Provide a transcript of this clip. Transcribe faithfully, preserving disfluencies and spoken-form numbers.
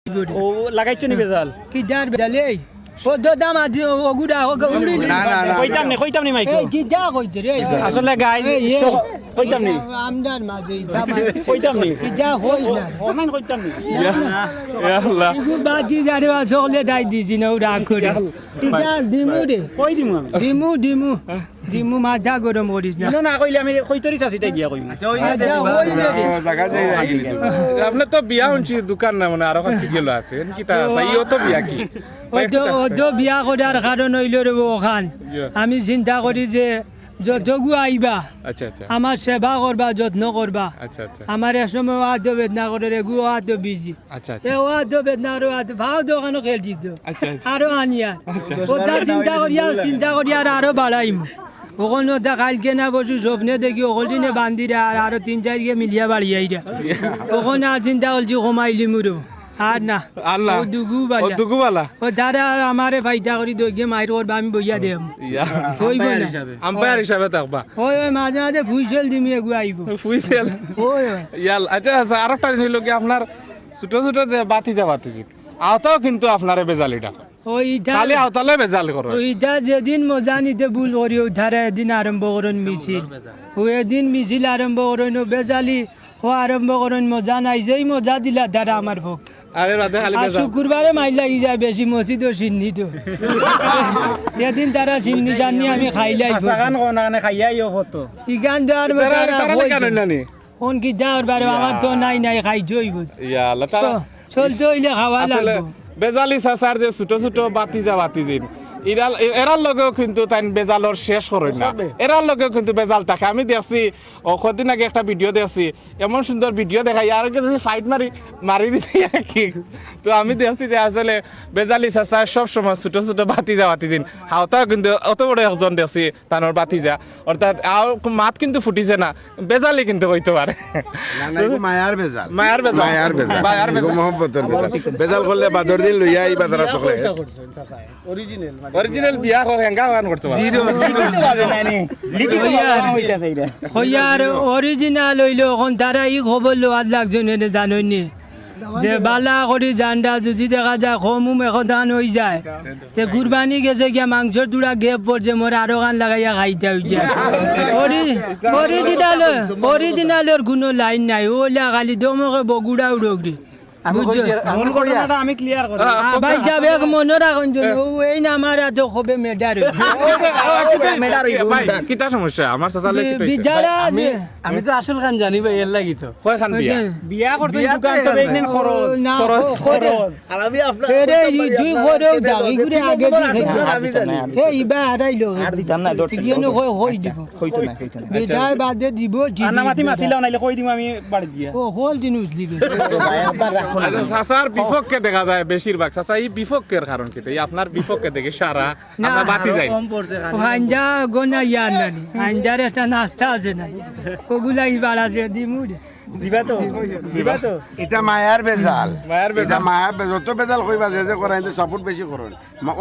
ও, লাগাইছো নি বেজাল? কিতার বেজাল এই? ও তো দাম আছে, ও, ওগুড়া, ও গো, উড়ি না, না, না। কইতাম নি, কইতাম নি মাইকো। এই কিতা কইতে রে? আসলে গাই, এই, এই। কইতাম নি। আমরার মাঝে ইতা মাঝে। কইতাম নি। কিতা কই না। অনলাইন কইতাম নি। ইয়া, ইয়া আল্লাহ। ইগু বাজি যারে বা চকলেট আই দিছি না, ও রাগ করে। কিতা দিমু রে। কই দিমু আমি? দিমু, দিমু। দিমু, মাথা গরম করিস না। মনো না কইলে আমি কইতরি চাচিটা গিয়া কইমু। আচ্ছা, ওই যে আচ্ছা, ওই যে। ও, জাগা যাই না। আপনে তো বিয়া হুনছি, দোকান না, মানে আরো কাছে গেল আছে। এন কিতা আছে? ই অত বিয়া কি? অত, অত বিয়া করার কারণ অইলো রে বউ খান। ইয়া। আমি চিন্তা করি যে যতগু আইবা, আচ্ছা, আচ্ছা। আমার সেবা করবা, যত্ন করবা। আচ্ছা, আচ্ছা। আমার এক সময় আতো বেদনা করে রে, গু আতো বিজি। আচ্ছা, আচ্ছা। এ, ও আতো বেদনা করে, আতো ভাও দোকানো খেলছি তো। আচ্ছা, আচ্ছা। আরো আনিয়া। আচ্ছা। ওটা চিন্তা করিয়া, চিন্তা করিয়া আর আরো বাড়াইমু। ওখানে ওটা কালকে না পরশু স্বপ্নে দেখি, ওখান দিনে বান্দিরা আর আরো তিন চাইরগু মিলিয়া বাড়ি আইরা। ওখানে আর চিন্তা করছি কমাইলিমু রে। আর না। আর না। ও দুগু বালা। ও দুগু বালা। ও তারা আমারে ফাইদা করি দইগে মাইর করবা, আমি বইয়া দেম। ইয়া। কইব না। আম্পায়ার হিসাবে থাকবা। ওই, ওই, মাঝে মাঝে ফুইসেল দিমি এগু আইব। ফুইসেল। ওই, ওই। ইয়াল, আচ্ছা, আচ্ছা, আরেকটা জিনিস হইলো কি, আপনার ছোট ছোট যে বাতিজা বাতিজি, আওতাও কিন্তু আপনারে বেজালি ডাকে। ওই ইটা খালি আওতালে বেজাল করে। ওই ইটা যেদিন মজা নিতে ভুল করি, ও তারা এদিন আরম্ভ করইন মিছিল। ও এদিন মিছিল আরম্ভ করইন, ও বেজালি, ও আরম্ভ করইন মজা নাই, যেই মজা দিলা তারা আমার পক্ষে। আরে রাতে খালি আর বেজাল। শুক্রবারে মাইর লাগি যায় বেশি, মসজিদও চিহ্নিত। এদিন তারা চিহ্নি জানি আমি খাইলাই। আশা খান কোন আনে খাইয়াই ও হতো। ইখান তো আর তারা, তারা কই কেন তো? জানি? কোন কি যাওয়ার বারে আমার তো নাই নাই খাই জইব। ইয়া আল্লাহ, তারা চ-, চলতে হইলে খাওয়া আসলে লাগবো। বেজালি চাচার যে ছোট ছোট বাতিজা বাতিজিন, এরা, এরার লগেও কিন্তু তাইন বেজালর শেষ করইন না। এরার লগেও কিন্তু বেজাল থাকে। আমি দেখছি, ও কদিন আগে একটা ভিডিও দেখছি, এমন সুন্দর ভিডিও দেখাই, আর কি ফাইট মারি, মারি দিছে আর কি। তো আমি দেখছি যে আসলে বেজালি চাচা সব সময় ছোট ছোট বাতিজা বাতিজিন, হাওতাও কিন্তু অত বড় একজন দেখছি, তানোর বাতিজা, অর্থাৎ আর মাত কিন্তু ফুটিছে না, বেজালি কিন্তু হইতে পারে। না, না, এগু মায়ার বেজাল। মায়ার বেজাল। মায়ার বেজাল। মায়ার বেজাল। এগু মহব্বতর বেজাল। বেজাল করলে বাদর দিন লইয়া আইবা তারা সকলে। অরিজিনাল বিয়া কর, হেঙ্গা ওয়ান করতে পারে। Zero, zero. লিখিত ভাবে না নি। লিখিত ভাবে না হইতা চাই রে। কইয়ার অরিজিনাল হইলো, এখন তারা ই খবর লওয়ার লাগছইন, এনে জানইন নি? যে বালা করি জানটা যদি দেখা যায়, কম উম এখন ধান হই যায়। তে কুরবানি গেছে গিয়া মাংসর টুকরা গেপ পড়ছে, মোর আরো কান লাগাইয়া খাইতা হইছে। অরি-, অরিজিনাল, অরিজিনালর কোনো লাইন নাই। ওলা খালি দমকে বগুড়া উড়োগরি। আমি বুঝছো? কই দিয়া-, আমি মূল কই দিয়া- ঘটনাটা আমি ক্লিয়ার করি। আ, ভাই সাহেব, এক মনো রাখইন যেন, হ্যাঁ। ও এই না আমার আতো কবে মেডার হইব। ও, ও, ও, মেডার হইব। ভাই, কিতা সমস্যা? আমার চাচালে বি-, কিতা হইছে? বিজারা ভাই, আমি, আছে। আমি তো আসল খান জানি ভাই, এর লাগি তো। কয় খান বিয়া? ওই যে বিয়া করতে বিয়াতে দোকান তো আর বেগনেন ভাই। খরচ। না, খরচ, খ-, খরচ। খরচ। আর আমি আপনার এরে, করতাম ই ভাই, তুই আপনার করে সেটা দাও, করতে ইগুরে তিন আগে বছর দিয়ে আসলে খাইতে। আমি জানি। হে, ইবা হারাইলো। আর দিতাম না, ধরছি, ইগিয়ে ধরছি। কই, কই দিব? আচ্ছা, কইতো না, কইতো না। বেটায় বাদে দিব, ঠিক আর না আছে। মাতি মাতিলাও, নাইলে কই দিমু আমি বাড়ি দিয়া। ও, হল দিন উঠলি গো। আচ্ছা, চাচার বিপক্ষে দেখা যায় বেশিরভাগ। চাচা, এই বিপক্ষের কারণ কি? এই আপনার বিপক্ষে দেখি সারা, না। আমরা বাতি যাই। ও, হাঞ্জা গোনা ইয়ার নানি। হাঞ্জার একটা নাস্তা আছে না। ওগুলা ই বাড়া যে দিমু রে। দিবা তো? দিবা তো? এটা মায়ার বেজাল। মায়ার বেজাল। এটা মায়ার বেজাল। যত বেজাল কইবা যে যে করা, কিন্তু সাপোর্ট বেশি করইন। মা-